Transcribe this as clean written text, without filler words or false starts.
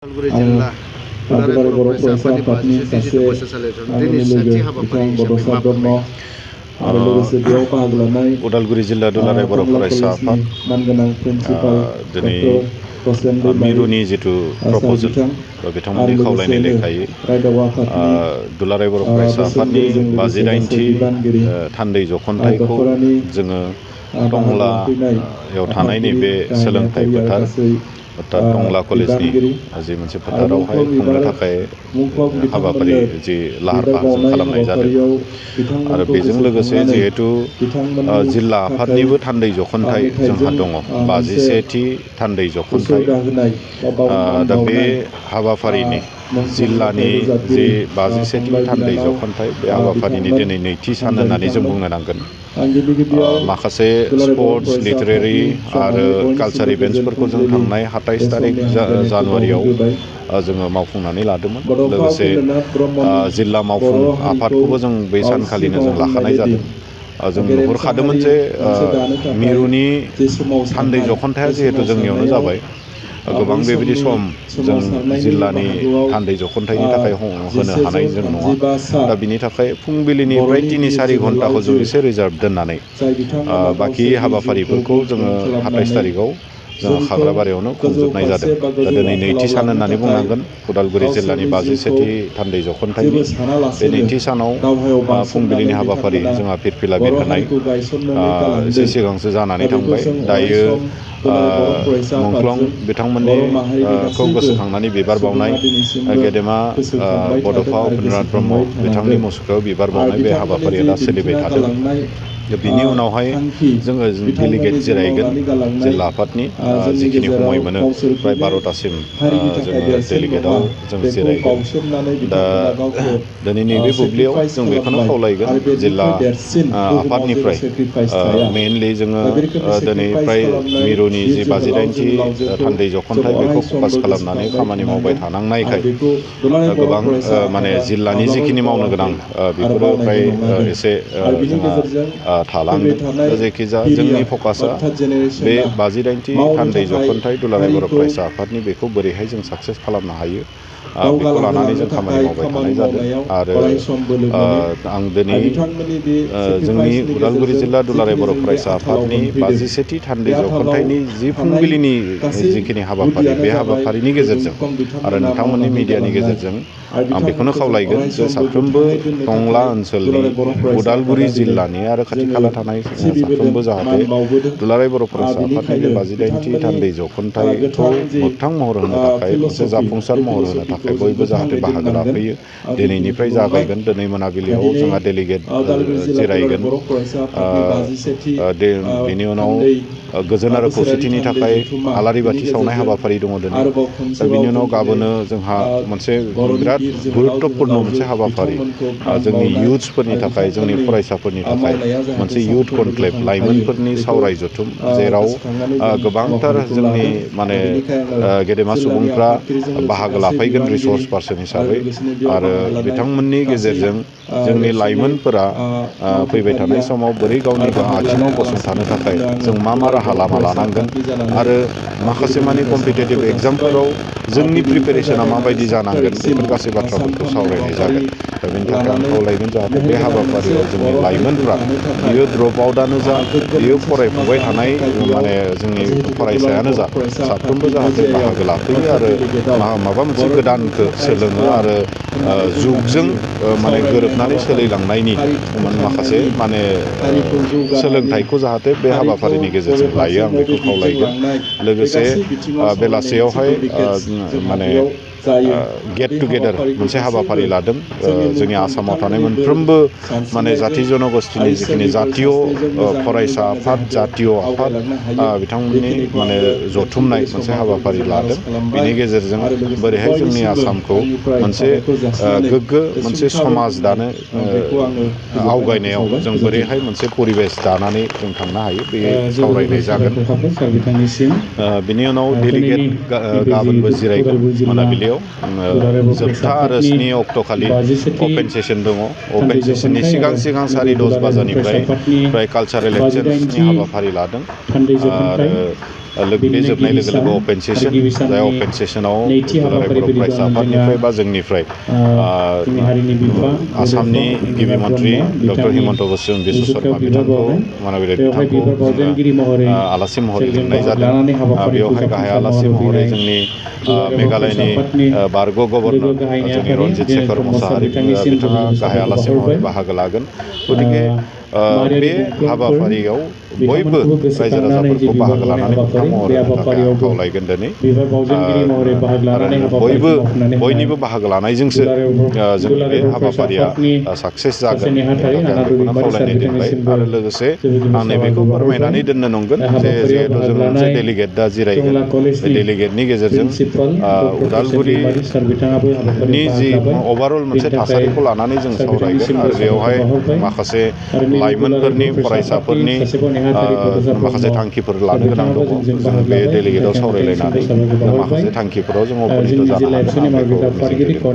उदालगुरि जिल्ला दुलाराय बर' फरायसा आफादनि 47 बोसोरसालियाव दिनै सेथि हाबाफारि हिसाबै मा फोरमायगोन? उदालगुरि जिल्ला दुलाराय बर' फरायसा आफाद दिनै मिरुनि जिथु प्रप'जेल बिथांमोननि खावलायनाय लेखायै दुलाराय बर' फरायसा आफादनि 58थि थान्दै जख'न्थाइखौ जोङो टंलायाव थानाय नैबे सोलोंथाइ फोथार अर्थात टंला कलेजनि जि मोनसे फोथारावहाय खुंनो थाखाय हाबाफारि जि लाहार फाहार जों खालामनाय जादों आरो बेजों लोगोसे जिहेतु जिल्ला आफादनिबो थान्दै जख'न्थाइ जोंहा दङ 51थि थान्दै जख'न्थाइ दा बे हाबाफारिनि जिल्लानि जि 51थि थान्दै जख'न्थाइ बे हाबाफारिनि दिनै नैथि सान होननानै जों बुंनो नांगोन। माखासे स्पर्ट्स लिटारेरि आरो कालचार इभेन्ट्सफोरखौ जों थांनाय 27 तारिख जानुवारियाव जोङो मावफुंनानै लादोंमोन। लोगोसे जिल्ला मावफुं आफादखौबो जों बै सानखालिनो जों लाखानाय जादों। जों नुहुरखादोंमोन जे मिरुनि थान्दै जख'न्थाइआ जिहेतु जोंनियावनो जाबाय, गोबां बेबायदि सम जों जिल्लानि थान्दै जख'न्थाइनि थाखाय होनो हानाय जों नङा। दा बिनि थाखाय फुंबिलिनिफ्राय 3-4 घन्टाखौ जों एसे रिजार्भ दोननानै बाखि हाबाफारिफोरखौ जोङो 27 तारिखआव जोङो खाग्राबारियावनो खुंजोबनाय जादों। दा दिनै नैथि सान होननानै बुंनांगोन उदालगुरि जिल्लानि 51थि थान्दै जख'न्थाइनि बे नैथि सानाव फुंबिलिनि हाबाफारि जोंहा फिरफिला बिरहोनाय एसे सिगांसो जानानै थांबाय। दायो मुंख्लं बिथांमोननि खौ गोसोखांनानै बिबार बावनाय गेदेमा बड'फा उपेन्द्रनाथ ब्रह्म बिथांनि मुसुखायाव बिबार बावनाय बे हाबाफारिया दा सोलिबाय थादों। बिनि उनावहाय जोङो डेलिगेट जिरायगोन जिल्ला आफादनि जिखिनि समय मोनो प्राय 12टासिम जोङो डेलिगेटआव जों जिरायगोन। दा दिनै नैबे बुब्लियाव जों बेखौनो खावलायगोन जिल्ला आफादनिफ्राय मेइनलि जोङो दिनै फ्राय मिरुनि जि 58थि थान्दै जख'न्थाइ बेखौ फकास खालामनानै खामानि मावबाय थानांनायखाय गोबां माने जिल्लानि जिखिनि मावनो गोनां बेफोरो फ्राय एसे जोंहा थालांदों। दा जायखिजाया जोंनि फकासआ बे 58थि थान्दै जख'न्थाइ दुलाराय बर' फरायसा आफादनि बेखौ बोरैहाय जों साक्सेस खालामनो हायो बेखौ लानानै जों खामानि मावबाय थानाय जादों। आरो आं दिनै जोंनि उदालगुरि जिल्ला दुलाराय बर' फरायसा आफादनि 51थि थान्दै जख'न्थाइनि जि फुंबिलिनि जिखिनि हाबाफारि बे हाबाफारिनि गेजेरजों आरो नोंथांमोननि मिडियानि गेजेरजों आं बेखौनो खावलायगोन जे साफ्रोमबो टंला ओनसोलनि उदालगुरि जिल्लानि आरो खाथि खाला थानाय साफ्रोमबो जाहाथे दुलाराय बर' फरायसा आफादनि बे 58थि थान्दै जख'न्थाइखौ मोगथां महर होनो थाखाय मोनसे जाफुंसार महर होनो थाखाय बयबो जाहाथे बाहागो लाफैयो। दिनैनिफ्राय जागायगोन, दिनै मोनाबिलियाव जोंहा डेलिगेट जिरायगोन। बेनि उनाव गोजोन आरो खौसेथिनि थाखाय आलारि बाथि सावनाय हाबाफारि दङ दिनै। दा बिनि उनाव गाबोनो जोंहा मोनसे बिराद गुरुत्तपुर्ण मोनसे हाबाफारि जोंनि इयुथ्सफोरनि थाखाय, जोंनि फरायसाफोरनि थाखाय मोनसे इयुथ कनक्लेभ लाइमोनफोरनि सावराय जथुम, जेराव गोबांथार जोंनि माने गेदेमा सुबुंफ्रा बाहागो लाफैगोन रिसर्स पार्सन हिसाबै। आरो बिथांमोननि गेजेरजों जोंनि लाइमोनफोरा फैबाय थानाय समाव बोरै गावनि आथिङाव गसंथानो थाखाय जों मा राहा लामा लानांगोन आरो माखासे मानि कम्पिटिटिभ एग्जामफोराव जोंनि प्रिपेरेसना माबायदि जानांगोन बेफोर गासै बाथ्राफोरखौ सावरायनाय जागोन। दा बेनि थाखाय आं खावलायगोन जाहाथे बे हाबाफारियाव जोंनि लाइमोनफ्रा बियो ड्रप आउटआनो जा, बियो फरायफुबाय थानाय माने जोंनि फरायसायानो जा, साफ्रोमबो जाहाथे बाहागो लाफैयो आरो माबा मोनसे गोदानखौ सोलोङो आरो जुगजों माने गोरोबनानै सोलिलांनायनि माखासे माने सोलोंथाइखौ जाहाथे बे हाबाफारिनि गेजेरजों लायो आं बेखौ खावलायगोन। लोगोसे बेलासियावहाय माने गेट टुगेदार मोनसे हाबाफारि लादों जोंनि आसामाव थानाय मोनफ्रोमबो माने जाथि जनगोष्ठीनि जिखिनि जातीय फरायसा आफाद, जातीय आफाद बिथांमोननि माने जथुमनाय मोनसे हाबाफारि लादों। बिनि गेजेरजों बोरैहाय जोंनि आसामखौ मोनसे गोग्गो मोनसे समाज दानो आवगायनायाव जों बोरैहाय मोनसे परिबेस दानानै जों थांनो हायो बे सावरायनाय जागोन। बिनि उनाव डेलिगेट गाबोनबो जिरायगोन मोनाबिलियाव। जोबथा आरो 7 अक्ट'खालि अपेन सेसन दङ। अपेन सेसननि सिगां 10:30 बाजानिफ्राय बेनिफ्राय कालचारेल एक्सचेन्जनि हाबाफारि लादों आरो बे जोबनाय लोगो लोगो अपेन सेसन जाय अपेन सेसनाव दुलाराय बर' फरायसा आफादनिफ्राय बा जोंनिफ्राय आसामनि गिबि मन्त्रि डक्टर हिमन्त बिश्व शर्मा बिथांखौ मानबिदाय बिथांखौ आलासि महरै लिंनाय जादों बेवहाय गाहाय आलासि महरै जोंनि मेघालयनि बारग' गभर्नर जोंनि रन्जित शेखर मसाहारि बिथाङा गाहाय आलासि महरै बाहागो लागोन गतिके बे हाबाफारियाव बयबो रायजो राजाफोरखौ बाहागो लानानै मोगथां महर होनो थाखाय आं खावलायगोन दिनै आरो बयनिबो बाहागो लानायजोंसो जोंनि बे हाबाफारिया साक्सेस जागोन बेनि थाखाय आं बेखौनो खावलायनाय दोनबाय आरो लोगोसे आं नैबेखौ फोरमायनानै दोननो नंगोन जे जिहेतु जों मोनसे डेलिगेट दा जिरायगोन बे डेलिगेटनि गेजेरजों उदालगुरिनि जि अभारअल मोनसे थासारिखौ लानानै जों सावरायगोन आरो बेवहाय माखासे लाइमोनफोरनि फरायसाफोरनि माखासे थांखिफोर लानो गोनां दङ जों बे डेलिगेटआव सावरायलायनानै माखासे थांखिफोराव जों उपनित जानो हागोन आं बेखौ मिजिंथिदों।